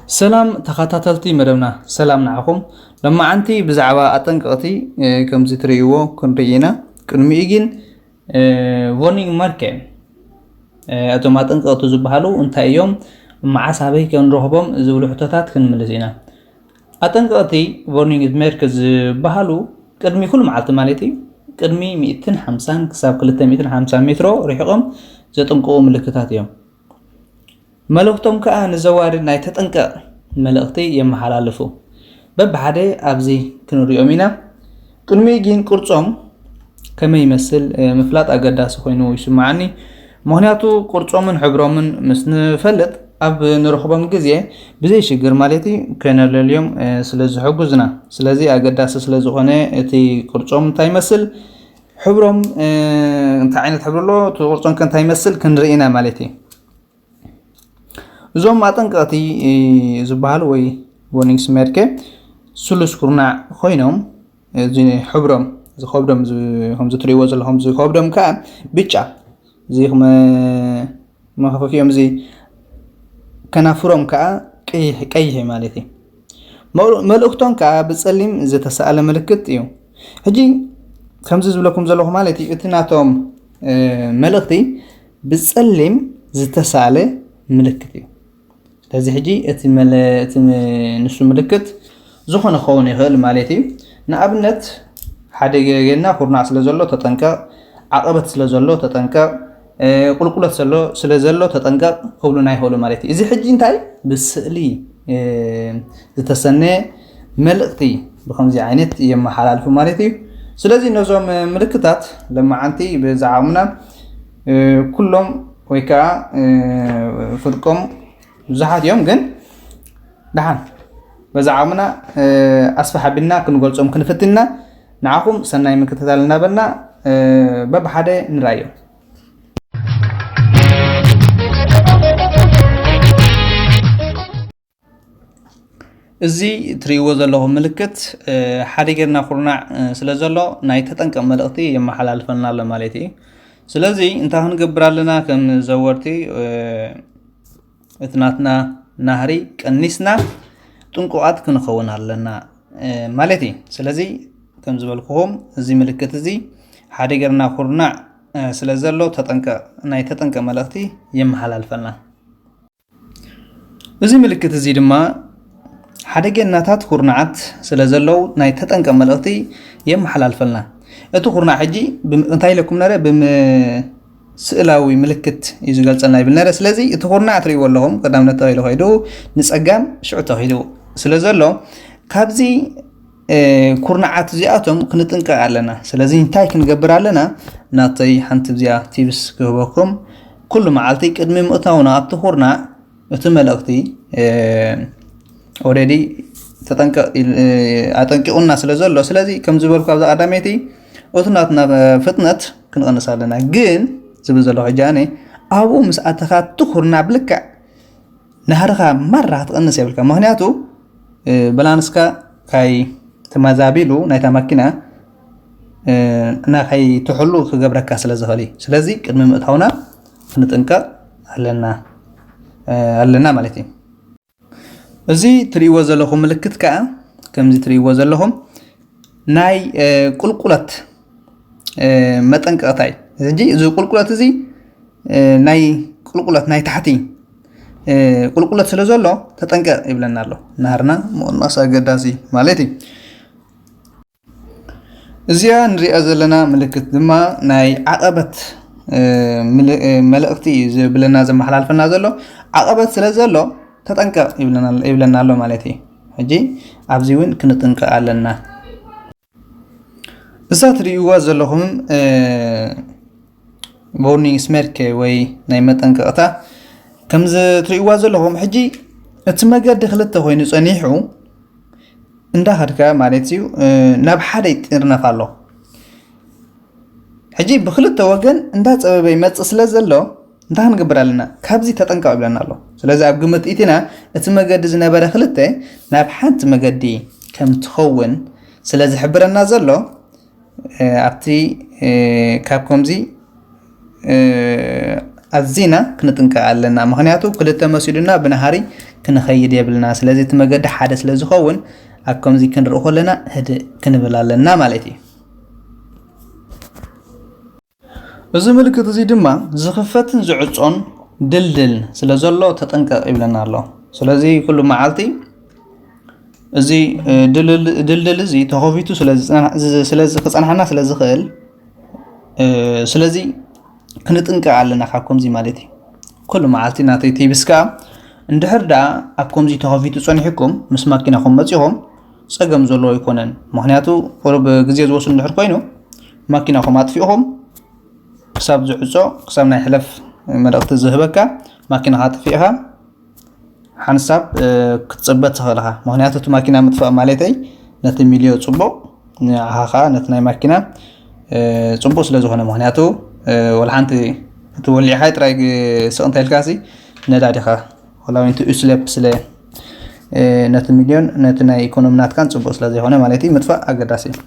ሰላም ተኸታተልቲ መደብና፣ ሰላም ንዓኹም። ሎማዓንቲ ብዛዕባ ኣጠንቀቕቲ፣ እ፣ ከምዚ ትርእይዎ ክንርኢ ኢና። ቅድሚኡ ግን፣ እ፣ ቮርኒንግ ማርኬ፣ እ፣ እቶም ኣጠንቀቕቲ ዝበሃሉ እንታይ እዮም? መዓስ ኣበይ ክንረኽቦም? ዝብሉ ሕቶታት ክንምልስ ኢና። ኣጠንቀቕቲ ቮርኒንግ ማርኬ ዝበሃሉ ቅድሚ ኩሉ መዓልቲ ማለት እዩ፣ ቅድሚ ሚእትን ሓምሳን ክሳብ ክልተ ሚእትን ሓምሳን ሜትሮ ርሒቖም ዘጠንቅቑ ምልክታት እዮም። መልእኽቶም ከኣ ንዘዋርድ ናይ ተጠንቀቕ መልእኽቲ የመሓላልፉ። በብሓደ ኣብዚ ክንሪኦም ኢና። ቅድሚኡ ግን ቅርጾም ከመይ ይመስል፣ እ፣ ምፍላጥ ኣገዳሲ ኮይኑ ይስምዓኒ። ምኽንያቱ ቅርጾምን ሕብሮምን ምስ ንፈልጥ ኣብ ንረኽቦም ግዜ ብዘይ ሽግር ማለት እዩ ከነለልዮም፣ እ፣ ስለ ዝሕግዙና። ስለዚ ኣገዳሲ ስለ ዝኾነ እቲ ቅርጾም እንታይ ይመስል፣ ሕብሮም፣ እ፣ እንታይ ዓይነት ሕብሪ ኣሎ፣ እቲ ቅርጾም ከ እንታይ ይመስል ክንርኢ ኢና ማለት እዩ። እዞም ኣጠንቀቕቲ፣ እ፣ ዝበሃሉ ወይ ቮርኒንግ ማርኬ ስሉስ ኩርናዕ ኮይኖም፣ እዚ ሕብሮም፣ እዚ ከብዶም፣ እዚ ከምዚ ትርእይዎ ዘለኹም፣ እዚ ከብዶም ከኣ ብጫ፣ እዚ መ-፣ መኸፈፊኦም፣ እዚ ከናፍሮም ከኣ ቀይሕ፣ ቀይሕ ማለት እዩ። መል-፣ መልእኽቶም ከኣ ብጸሊም ዝተሳእለ ምልክት እዩ። ሕጂ ከምዚ ዝብለኩም ዘለኹ ማለት እዩ፣ እቲ ናቶም፣ እ፣ መልእኽቲ ብጸሊም ዝተሳእለ ምልክት እዩ። ስለዚ ሕጂ እቲ መለ-፣ እቲ ም-፣ ንሱ ምልክት ዝኾነ ክኸውን ይኽእል ማለት እዩ። ንኣብነት፣ ሓደ ገ-፣ ጌና ኩርናዕ ስለ ዘሎ ተጠንቀቕ፣ ዓቐበት ስለ ዘሎ ተጠንቀቕ፣ እ፣ ቁልቁለት ዘሎ፣ ስለ ዘሎ ተጠንቀቕ ክብሉና ይኽእሉ ማለት እዩ። እዚ ሕጂ እንታይ? ብስእሊ፣ እ፣ ዝተሰነ መልእኽቲ ብኸምዚ ዓይነት የመሓላልፉ ማለት እዩ። ስለዚ ነዞም ምልክታት ለማዓንቲ ብዝዓቕምና፣ እ፣ ኩሎም ወይ ከዓ፣ እ፣ ፍርቆም ብዙሓት እዮም፣ ግን ደሓን በዛ ዓቕምና፣ እ፣ ኣስፍሕ ኣቢልና ክንገልጾም ክንፍትን ኢና። ንዓኹም ሰናይ ምክትታል እናበልና፣ እ፣ በብሓደ ንርኣዮም። እዚ ትርእይዎ ዘለኹም ምልክት፣ እ፣ ሓደ ጌርና ኩርናዕ፣ እ፣ ስለ ዘሎ ናይ ተጠንቀቕ መልእኽቲ የመሓላልፈልና ኣሎ ማለት እዩ። ስለዚ እንታይ ክንገብር ኣለና? ከም ዘወርቲ፣ እ፣ እቲ ናትና ናህሪ ቀኒስና ጥንቁቓት ክንኸውን ኣለና፣ እ፣ ማለት እዩ። ስለዚ ከም ዝበልኩኹም እዚ ምልክት እዚ ሓደ ጌርና ኩርናዕ፣ እ፣ ስለ ዘሎ ተጠንቀቕ፣ ናይ ተጠንቀቕ መልእኽቲ የመሓላልፈልና። እዚ ምልክት እዚ ድማ ሓደ ጌናታት ኩርናዓት ስለ ዘለዉ ናይ ተጠንቀቕ መልእኽቲ የመሓላልፈልና። እቲ ኩርናዕ ሕጂ ብም-፣ እንታይ ኢለኩም ነረ? ብም-፣ ስእላዊ ምልክት እዩ ዝገልጸልና ይብል ነረ። ስለዚ እቲ ኩርናዕ ትርእይዎ ኣለኹም፣ ቀዳምነት ተባሂሉ ከይዱ ንጸጋም ሽዑ ተኺዱ ስለ ዘሎ፣ ካብዚ፣ እ፣ ኩርናዓት እዚኣቶም ክንጥንቀቕ ኣለና። ስለዚ እንታይ ክንገብር ኣለና? ናተይ ሓንቲ እዚኣ ቲፕስ ክህበኩም፣ ኩሉ መዓልቲ ቅድሚ ምእታውና ኣብቲ ኩርናዕ እቲ መልእኽቲ፣ እ፣ ኦልሬዲ ተጠንቀቕ ኢል-፣ እ፣ ኣጠንቂቑና ስለ ዘሎ፣ ስለዚ ከም ዝበልኩ ኣብዛ ቀዳመይቲ እቲ ናትና ፍጥነት ክንቕንስ ኣለና። ግን ዝብል ዘለኹ ሕጂ ኣነ ኣብኡ ምስ ኣተኻ እቲ ኩርናዕ ብልክዕ ናህርኻ ማራ ክትቐንስ የብልካ። ምኽንያቱ፣ እ፣ ባላንስካ ካይ ተመዛቢሉ ናይታ ማኪና፣ እ፣ እና ካይ ትሕሉ ክገብረካ ስለ ዝኽእል እዩ። ስለዚ ቅድሚ ምእታውና ክንጥንቀቕ ኣለና፣ እ፣ ኣለና ማለት እዩ። እዚ ትርእይዎ ዘለኹም ምልክት ከኣ ከምዚ ትርእይዎ ዘለኹም ናይ፣ እ፣ ቁልቁለት፣ እ፣ መጠንቀቕታ እዩ። ሕጂ እዚ ቁልቁለት እዚ፣ እ፣ ናይ ቁልቁለት ናይ ታሕቲ፣ እ፣ ቁልቁለት ስለ ዘሎ ተጠንቀቕ ይብለና ኣሎ። ናህርና ምቕናስ ኣገዳሲ ማለት እዩ። እዚኣ ንሪኣ ዘለና ምልክት ድማ ናይ ዓቐበት፣ እ፣ ምል-፣ እ፣ መልእኽቲ እዩ ዝብለና ዘመሓላልፈና ዘሎ። ዓቐበት ስለ ዘሎ ተጠንቀቕ ይብለና፣ ይብለና ኣሎ ማለት እዩ። ሕጂ ኣብዚ እውን ክንጥንቀቕ ኣለና። እዛ ትርእይዋ ዘለኹም፣ እ፣ ቮርኒንግ ስሜርኬ ወይ ናይ መጠንቀቕታ ከምዚ ትርእይዋ ዘለኹም፣ ሕጂ እቲ መገዲ ክልተ ኮይኑ ጸኒሑ እንዳኸድካ ማለት እዩ፣ እ፣ ናብ ሓደ ይጥርነፍ ኣሎ። ሕጂ ብክልተ ወገን እንዳጸበበ ይመጽእ ስለ ዘሎ እንታይ ክንገብር ኣለና? ካብዚ ተጠንቀቕ ይብለና ኣሎ። ስለዚ ኣብ ግምት ኢትና እቲ መገዲ ዝነበረ ክልተ ናብ ሓንቲ መገዲ ከም ትኸውን ስለ ዝሕብረና ዘሎ፣ እ፣ ኣብቲ፣ እ፣ ካብ ከምዚ፣ እ፣ ኣዚና ክንጥንቀቕ ኣለና። ምኽንያቱ ክልተ መሲሉና ብናሃሪ ክንኸይድ የብልና። ስለዚ እቲ መገዲ ሓደ ስለ ዝኸውን ኣብ ከምዚ ክንርኢ ከለና ህድእ ክንብል ኣለና ማለት እዩ። እዚ ምልክት እዚ ድማ ዝኽፈትን ዝዕጾን ድልድል ስለ ዘሎ ተጠንቀቕ ይብለና ኣሎ። ስለዚ ኩሉ መዓልቲ እዚ ድልድል እዚ ተኸፊቱ ስለ ክፀንሓና ስለ ዝኽእል፣ ስለዚ ክንጥንቀቕ ኣለና ካብ ከምዚ ማለት እዩ። ኩሉ መዓልቲ ናተይ ቲብስ ከዓ እንድሕር ደኣ ኣብ ከምዚ ተኸፊቱ ጸኒሕኩም ምስ ማኪናኹም መጺኹም ጸገም ዘለዎ ኣይኮነን። ምኽንያቱ ቁሩብ ግዜ ዝወስድ እንድሕር ኮይኑ ማኪናኹም ኣጥፊእኹም ክሳብ ዝዕጾ፣ ክሳብ ናይ ሕለፍ መልእኽቲ ዝህበካ ማኪናኻ ኣጥፊእኻ ሓንሳብ ክትጽበ ትኽእል ኢኻ። ምኽንያቱ እቲ ማኪና ምጥፋእ ማለተይ ነቲ ሚልዮ ጽቡቕ፣ ንዓኻ ነቲ ናይ ማኪና ጽቡቕ ስለ ዝኾነ፣ ምኽንያቱ ወላ ሓንቲ እቲ ወሊዕኻ ጥራይ ስቕ እንተ ኢልካሲ ነዳዲኻ ወላ እውን እቲ ኡስለፕ ስለ ነቲ ሚልዮን ነቲ ናይ ኢኮኖሚ ናትካን ጽቡቕ ስለ ዘይኮነ ማለት እዩ ምጥፋእ ኣገዳሲ እዩ።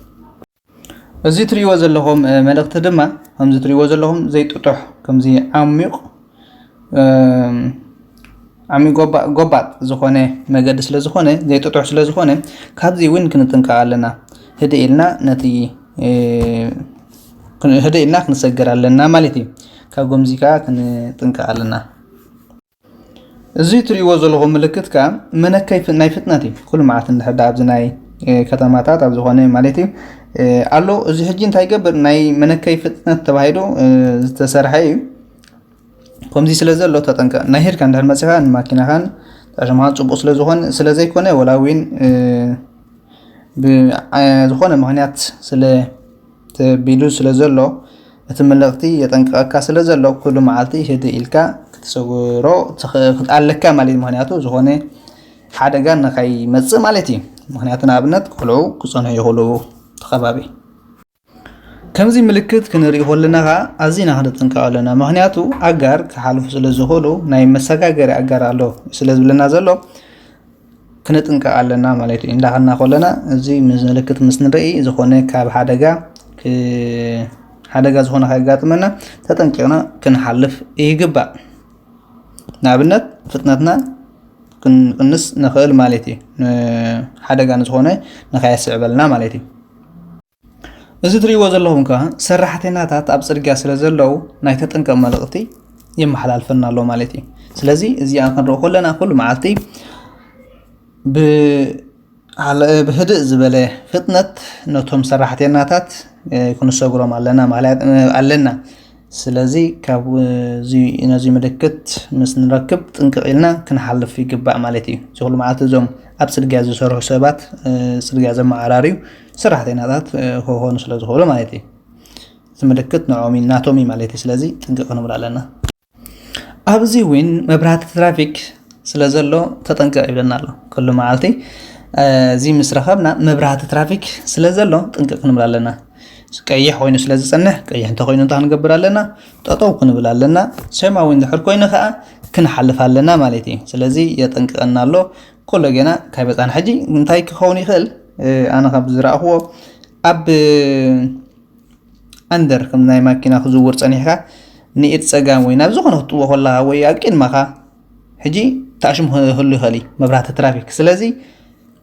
እዚ ትሪእዎ ዘለኹም መልእኽቲ ድማ ከምዚ ትሪእዎ ዘለኹም ዘይጥጡሕ ከምዚ ዓሚቕ ዓሚቕ ጎባጥ ዝኾነ መገዲ ስለ ዝኾነ ዘይጥጡሕ ስለ ዝኾነ ካብዚ እውን ክንጥንቀቕ ኣለና። ህድእ ኢልና ነቲ ህድእ ኢልና ክንሰግር ኣለና ማለት እዩ። ካብ ጎምዚ ከዓ ክንጥንቀቕ ኣለና። እዚ ትሪእዎ ዘለኹም ምልክት ከዓ መነከይ ናይ ፍጥነት እዩ። ኩሉ መዓልቲ እንድሕር ኣብዚ ናይ ከተማታት ኣብ ዝኾነ ማለት እዩ ኣሎ። እዚ ሕጂ እንታይ ይገብር? ናይ መነከይ ፍጥነት ተባሂሉ ዝተሰርሐ እዩ። ከምዚ ስለ ዘሎ ተጠንቀቕ። ናይ ሄድካ እንድሕር መፂኻ ንማኪናኻን ጣሽማኻን ፅቡቕ ስለ ዝኾነ ስለ ዘይኮነ ወላ እውን ዝኾነ ምኽንያት ስለ ተቢሉ ስለ ዘሎ እቲ መልእኽቲ የጠንቅቐካ ስለ ዘሎ ኩሉ መዓልቲ ህድእ ኢልካ ክትሰግሮ ኣለካ ማለት እዩ። ምኽንያቱ ዝኾነ ሓደጋ ንኸይመፅእ ማለት እዩ። ምኽንያቱ ንኣብነት ቆልዑ ክፀንሑ ይኽእሉ እቲ ከባቢ። ከምዚ ምልክት ክንርኢ ከለና ኸዓ ኣዚና ክንጥንቀቕ ኣለና። ምኽንያቱ ኣጋር ክሓልፉ ስለ ዝኽእሉ ናይ መሰጋገሪ ኣጋር ኣሎ ስለ ዝብለና ዘሎ ክንጥንቀቕ ኣለና ማለት እዩ። እንዳኸድና ከለና እዚ ምልክት ምስ ንርኢ ዝኾነ ካብ ሓደጋ ሓደጋ ዝኾነ ከየጋጥመና ተጠንቂቕና ክንሓልፍ ይግባእ። ንኣብነት ፍጥነትና ክንቅንስ ንኽእል ማለት እዩ። ሓደጋ ንዝኾነ ንኸየስዕበልና ማለት እዩ። እዚ ትሪእዎ ዘለኹም ከዓ ሰራሕተኛታት ኣብ ፅርግያ ስለ ዘለዉ ናይ ተጠንቀቕ መልእኽቲ የመሓላልፈና ኣሎ ማለት እዩ። ስለዚ እዚኣ ክንርኢ ከለና ኩሉ መዓልቲ ብህድእ ዝበለ ፍጥነት ነቶም ሰራሕተኛታት ክንሰግሮም ኣለና ማለት ኣለና። ስለዚ ካብ ነዚ ምልክት ምስ ንረክብ ጥንቅቕ ኢልና ክንሓልፍ ይግባእ ማለት እዩ። እዚ ኩሉ መዓልቲ እዞም ኣብ ፅርግያ ዝሰርሑ ሰባት ፅርግያ ዘመዓራርዩ ሰራሕተኛታት ክኾኑ ስለ ዝኽእሉ ማለት እዩ። እቲ ምልክት ንዖም ናቶም እዩ ማለት እዩ። ስለዚ ጥንቅቕ ክንብል ኣለና። ኣብዚ እውን መብራህቲ ትራፊክ ስለ ዘሎ ተጠንቀቕ ይብለና ኣሎ። ኩሉ መዓልቲ እዚ ምስ ረኸብና መብራህቲ ትራፊክ ስለ ዘሎ ጥንቅቕ ክንብል ኣለና። ቀይሕ ኮይኑ ስለ ዝጸንሕ ቀይሕ እንተኮይኑ እንታይ ክንገብር ኣለና? ጠጠው ክንብል ኣለና። ሰማያዊ እንድሕር ኮይኑ ከዓ ክንሓልፍ ኣለና ማለት እዩ። ስለዚ የጠንቅቐና ኣሎ። ኮሎ ገና ካይበጻን ሕጂ እንታይ ክኸውን ይኽእል? ኣነ ካብ ዝረኣኽዎ ኣብ ኣንደር ከም ናይ ማኪና ክዝውር ጸኒሕካ ንኢድ ጸጋም ወይ ናብ ዝኾነ ክትጥዎ ከለኻ ወይ ኣብ ቅድመኻ ሕጂ ተኣሽሙ ክህሉ ይኽእል እዩ መብራህቲ ትራፊክ። ስለዚ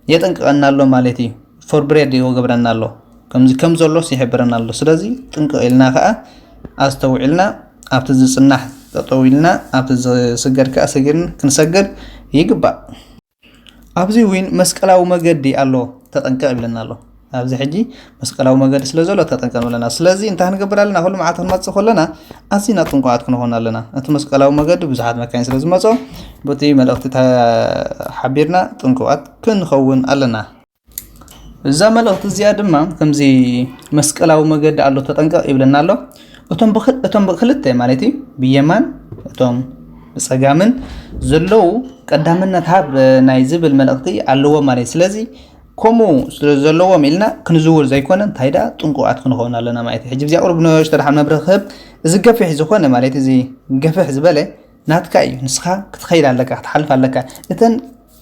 የጠንቅቐና ኣሎ ማለት እዩ። ፎር ብሬድ ይገብረና ኣሎ። ከምዚ ከም ዘሎስ ይሕብረና ኣሎ። ስለዚ ጥንቅቕ ኢልና ከኣ ኣስተውዒልና ኣብቲ ዝጽናሕ ጠጠው ኢልና ኣብቲ ዝስገር ከኣ ሰጊርን ክንሰግር ይግባእ። ኣብዚ እውን መስቀላዊ መገዲ ኣሎ ተጠንቀቕ ይብለና ኣሎ። ኣብዚ ሕጂ መስቀላዊ መገዲ ስለ ዘሎ ተጠንቀቕ ንብለና። ስለዚ እንታይ ክንገብር ኣለና? ኩሉ መዓልቲ ክንመጽእ ከለና ኣዚና ጥንቁቓት ክንኾን ኣለና። እቲ መስቀላዊ መገዲ ብዙሓት መካይን ስለ ዝመጾ በቲ መልእኽቲ ተሓቢርና ጥንቁቓት ክንኸውን ኣለና። እዛ መልእኽቲ እዚኣ ድማ ከምዚ መስቀላዊ መገዲ ኣሎ ተጠንቀቕ ይብለና ኣሎ። እቶም ብኽ- እቶም ብክልተ ማለት እዩ ብየማን እቶም ብጸጋምን ዘለዉ ቀዳምነት ሃብ ናይ ዝብል መልእኽቲ ኣለዎ ማለት እዩ። ስለዚ ከምኡ ስለ ዘለዎም ኢልና ክንዝውር ዘይኮነ እንታይ ደኣ ጥንቁቓት ክንኸውን ኣለና ማለት እዩ። ሕጂ ብዚኣ ቁሩብ ንእሽቶ ደሓን መብርህ ክህብ እዚ ገፊሕ ዝኾነ ማለት እዚ ገፊሕ ዝበለ ናትካ እዩ። ንስኻ ክትኸይድ ኣለካ፣ ክትሓልፍ ኣለካ። እተን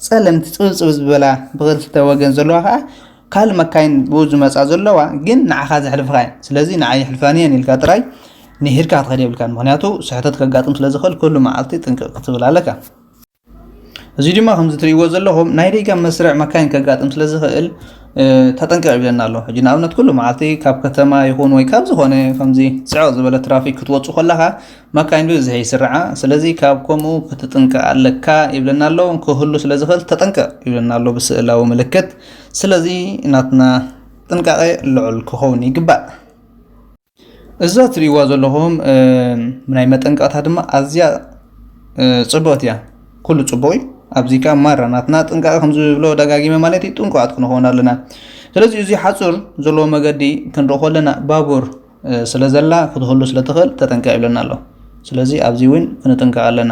ጸለምቲ ጽብብ ጽብብ ዝበላ ብኽልተ ወገን ዘለዋ ኸኣ ካልእ መካይን ብኡ ዝመጻ ዘለዋ ግን ንዓኻ ዘሕልፍኻ እየን። ስለዚ ንዓይ የሕልፋኒ እየን ኢልካ ጥራይ ንሂድካ ክትኸይድ የብልካን። ምኽንያቱ ስሕተት ከጋጥም ስለ ዝኽእል ኩሉ መዓልቲ ጥንቅቕ ክትብል ኣለካ። እዚ ድማ ከምዚ ትርእይዎ ዘለኹም ናይ ደጋ መስርዕ መካይን ከጋጥም ስለ ዝኽእል ተጠንቀቕ ይብለና ኣሎ። ሕጂ ንኣብነት ኩሉ መዓልቲ ካብ ከተማ ይኹን ወይ ካብ ዝኾነ ከምዚ ጽዕቕ ዝበለ ትራፊክ ክትወጽእ ከለኻ መካይን ብዝሒ ይስርዓ። ስለዚ ካብ ከምኡ ክትጥንቀቕ ኣለካ ይብለና ኣሎ። ክህሉ ስለ ዝኽእል ተጠንቀቕ ይብለና ኣሎ ብስእላዊ ምልክት። ስለዚ ናትና ጥንቃቐ ልዑል ክኸውን ይግባእ። እዛ ትርእይዋ ዘለኹም ናይ መጠንቀቕታ ድማ ኣዝያ ጽብቕቲ እያ። ኩሉ ጽቡቕ እዩ። ኣብዚ ከኣ ማራ ናትና ጥንቃቐ ከም ዝብሎ ደጋጊመ ማለት እዩ ጥንቁቓት ክንኸውን ኣለና። ስለዚ እዚ ሓጹር ዘለዎ መገዲ ክንርኢ ከለና ባቡር ስለ ዘላ ክትህሉ ስለ ትኽእል ተጠንቀቕ ይብለና ኣሎ። ስለዚ ኣብዚ እውን ክንጥንቀቕ ኣለና።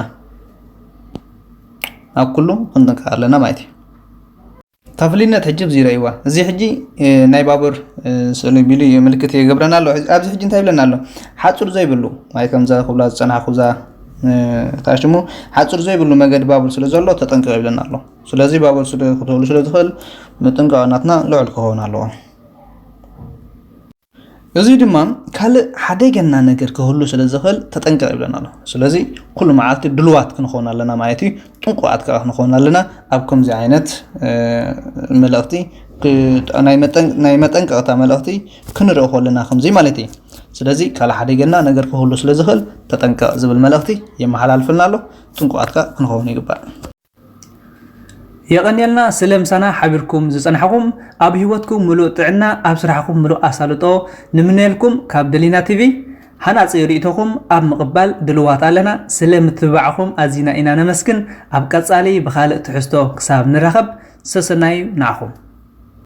ኣብ ኩሉ ክንጥንቀቕ ኣለና ማለት እዩ። ታፍሊነት ሕጂ ብዚ ረእይዋ። እዚ ሕጂ ናይ ባቡር ስእሊ ቢሉ ምልክት ይገብረና ኣሎ። ኣብዚ ሕጂ እንታይ ይብለና ኣሎ? ሓጹር ዘይብሉ ማይ ከምዛ ክብላ ዝጸናሕኩ እዛ ታሽሙ ሓጹር ዘይብሉ መገዲ ባቡር ስለ ዘሎ ተጠንቀቕ ይብለና ኣሎ። ስለዚ ባቡር ክትህሉ ስለ ዝኽእል ምጥንቃቕ ናትና ልዑል ክኸውን ኣለዎ። እዚ ድማ ካልእ ሓደገና ነገር ክህሉ ስለ ዝኽእል ተጠንቀቕ ይብለና ኣሎ። ስለዚ ኩሉ መዓልቲ ድልዋት ክንኸውን ኣለና ማለት እዩ። ጥንቁቓት ከዓ ክንኸውን ኣለና። ኣብ ከምዚ ዓይነት መልእኽቲ ናይ መጠንቀቕታ መልእኽቲ ክንርኢ ከለና ከምዚ ማለት እዩ። ስለዚ ካልእ ሓደገና ነገር ክህሉ ስለ ዝኽእል ተጠንቀቕ ዝብል መልእኽቲ የመሓላልፍልና ኣሎ። ጥንቁቓት ከዓ ክንኸውን ይግባእ። የቐንየልና ስለ ምሳና ሓቢርኩም ዝጸናሕኹም። ኣብ ህይወትኩም ምሉእ ጥዕና፣ ኣብ ስራሕኩም ምሉእ ኣሳልጦ ንምነየልኩም ካብ ደሊና ቲቪ። ሃናጺ ርእይቶኹም ኣብ ምቕባል ድልዋት ኣለና። ስለ ምትብባዕኹም ኣዚና ኢና ነመስግን። ኣብ ቀጻሊ ብኻልእ ትሕዝቶ ክሳብ ንራኸብ ሰሰናዩ ንዓኹም።